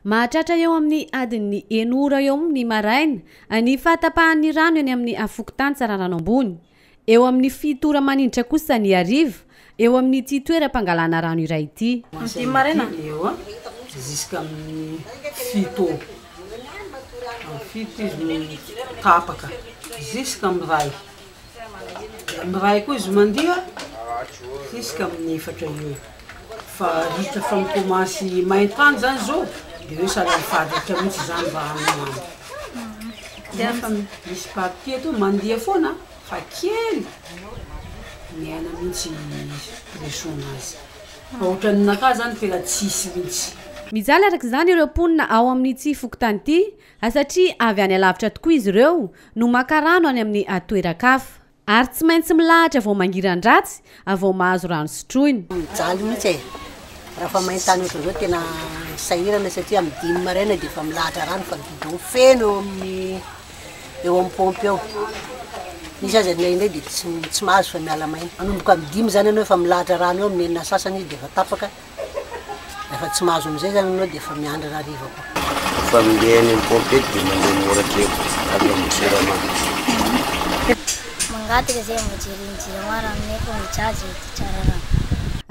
Mahatratra eo amin'ny adin'ny eno ora eo ny maraina ny fahatapahan'ny rano eny amin'ny fokontany Tsararano Ambony. Eo amin'ny 7 ora manindritra kosa ny hariva eo amin'ity toeram-pangalana rano iray ity. Dimy maraina. Eo a jusqu'amin'ny 7 amin'ny 7 izy no tapaka jusqu'amin'ny 1. Amin'ny 1 koa izy mandeha jusqu'amin'ny 4 eo. Fa ritra fa mikomansy maintany zany zao de hoe sahala mifaritra mihitsy zany rano andro. Nefa misy partie eto mandeha foana fa kely miaina mihitsy pression anazy. Fa ohatran'ny nakahy zany tena tsisy mihitsy. Mijaly araka izany ireo mponina ao amin'ity fokontany ity satria avy any alavitra tokoa izy ireo no maka rano any amin'ny toeran-kafa. Ary tsy maintsy milahatra vao mangiran-dratsy vao mahazo rano sotroina. Mijaly mihitsy e. Raha fa maintany ohatran'izao tena sahirana satria amin'ny 5 maraina dia efa milahatra rano fa bidon feno eo amin'ny eo amin'ny paompy eo. Misy aza indraindray dia tsy mahazo fa miala maina. Manomboka amin'ny 5 zany ianao efa milahatra rano eo, amin'ny 6 sasany izy dia efa tapaka. Rehefa tsy mahazo amin'izay zany ianao dia efa miandry hariva koa. Fa mandeha any amin'ny paompy eto dia mandeha mora kely avy amin'ny Jirama. Mangataka zay mba jeren'ny Jirama ranonay fa mijaly zay aty Tsararano.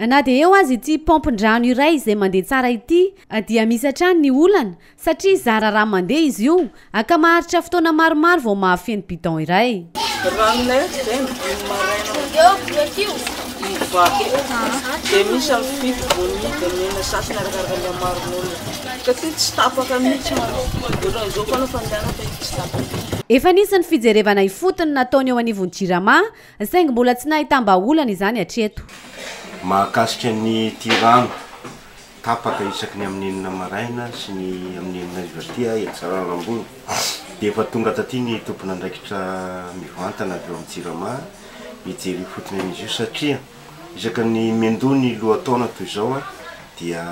Na dia eo aza ity paompin-drano iray izay mandeha tsara ity dia misy hatrany ny olana satria zara raha mandeha izy io ka maharitra fotoana maromaro vao mahafeno bidon iray. Ranonay ato zay 5 maraina mivaky dia misy amin'ny 7 vao mihidy, amin'ny 6 sasany arakaraka ny hamaron'olona. Ka ty tsy tapaka mihitsy ohatran'izao foana fandehana fa tsy tapaka. Efa nisy ny fijerevana ifotony nataony eo anivon'ny Jirama saingy mbola tsy nahitam-bahaolana izany hatreto. Mahakasika ny ty rano tapaka isaky ny amin'ny 6 maraina sy ny amin'ny 6 hariva aty eto Tsararano Ambony dia efa tonga taty ny tompon'andraikitra mivantana avy eo amin'ny Jirama hijery ifotony an'izy io satria isaky ny miandoha ny lohataona toy izao dia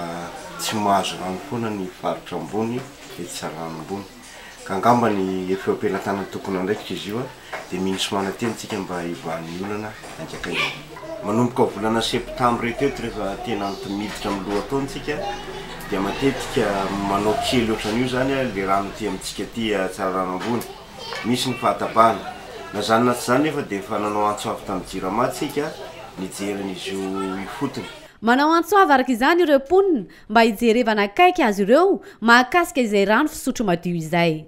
tsy mahazo rano foana ny faritra ambony eto Tsararano Ambony. Ka angamba ny efa eo am-pelatanan'ny tompon'andraikitra izy io dia mino sy manantena isika mba hivahan'ny olana haingakaingana. Manomboka volana septambra eto eto rehefa tena miditra amin'ny lohataona isika dia matetika manao kely ohatran'io zany le rano aty amintsika aty Tsararano Ambony. Misy ny fahatapahana. Na zany na tsy zany nefa dia efa nanao antso avo tamin'ny Jirama tsika nijery an'izy io ifotony. Manao antso avo araka izany ireo mponina mba hijerevana akaiky azy ireo mahakasika izay rano fisotro madio izay.